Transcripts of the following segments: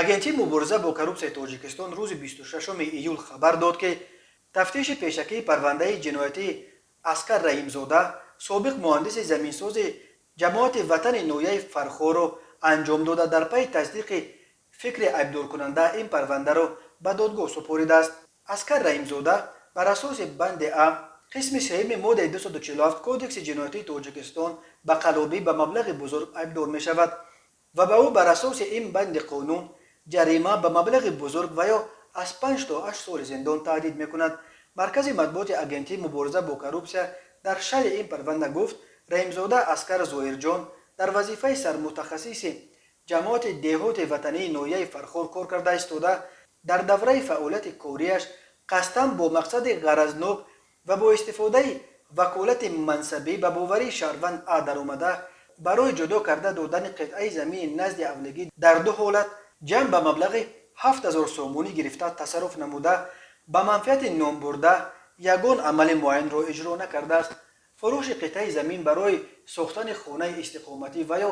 Агентии мубориза бо коррупсияи Тоҷикистон рӯзи 26 июл хабар дод, ки тафтиши пешакии парвандаи ҷиноятии Аскар Раҳимзода, собиқ муҳандиси заминсози ҷамоати Ватани ноҳияи Фархорро анҷом дода, дар пайи тасдиқи фикри айбдоркунанда ин парвандаро ба додгоҳ супоридааст. Аскар Раҳимзода бар асоси банди а қисми сеюми моддаи 247 Кодекси ҷиноятии Тоҷикистон ба қаллобӣ ба маблағи бузург айбдор мешавад ва ба ӯ бар асоси ин банди қонун ҷарима ба маблағи бузург ва ё аз 5 то 8 соли зиндон таҳдид мекунад. Маркази матбуоти Агентии мубориза бо коррупсия дар шарҳи ин парванда гуфт: Раҳимзода Аскар Зоҳирҷон дар вазифаи сармутахассиси ҷамоати деҳоти Ватании ноҳияи Фархор кор карда истода, дар давраи фаъолияти кориаш қасдан бо мақсади ғаразнок ва бо истифодаи ваколати мансабӣ ба боварии шаҳрванд А даромада, барои ҷудо карда додани қитъаи замини назди авлигӣ дар ду ҳолат ҷамъ ба маблағи 7000 сомонӣ гирифта, тасарруф намуда, ба манфиати номбурда ягон амали муайянро иҷро накардааст. Фурӯши қитъаи замин барои сохтани хонаи истиқоматӣ ва ё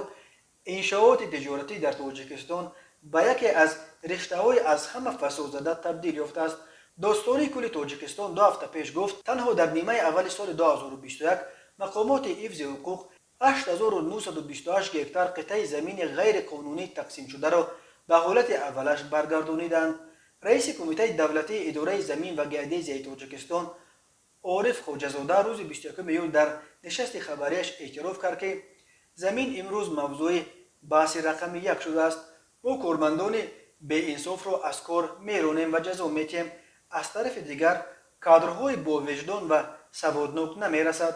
иншооти тиҷоратӣ дар Тоҷикистон ба яке аз риштаҳои аз ҳама фасодзада табдил ёфтааст. Додситонии кулли Тоҷикистон 2 ҳафта пеш гуфт, танҳо дар нимаи аввали соли 2021 мақомоти ҳифзи ҳуқуқ 8928 гектар қитъаи замини ғайриқонунӣ тақсимшударо ба ҳолати аввалаш баргардониданд. Раиси Кумитаи давлатии идораи замин ва геодезияи Тоҷикистон Ориф Хоҷазода рӯзи 21 июл дар нишасти хабарияш эътироф кард, ки замин имрӯз мавзӯи баҳси рақами як шудааст. Мо кормандони беинсофро аз кор меронем ва ҷазо метиҳем. Аз тарафи дигар, кадрҳои бовиҷдон ва саводнок намерасад.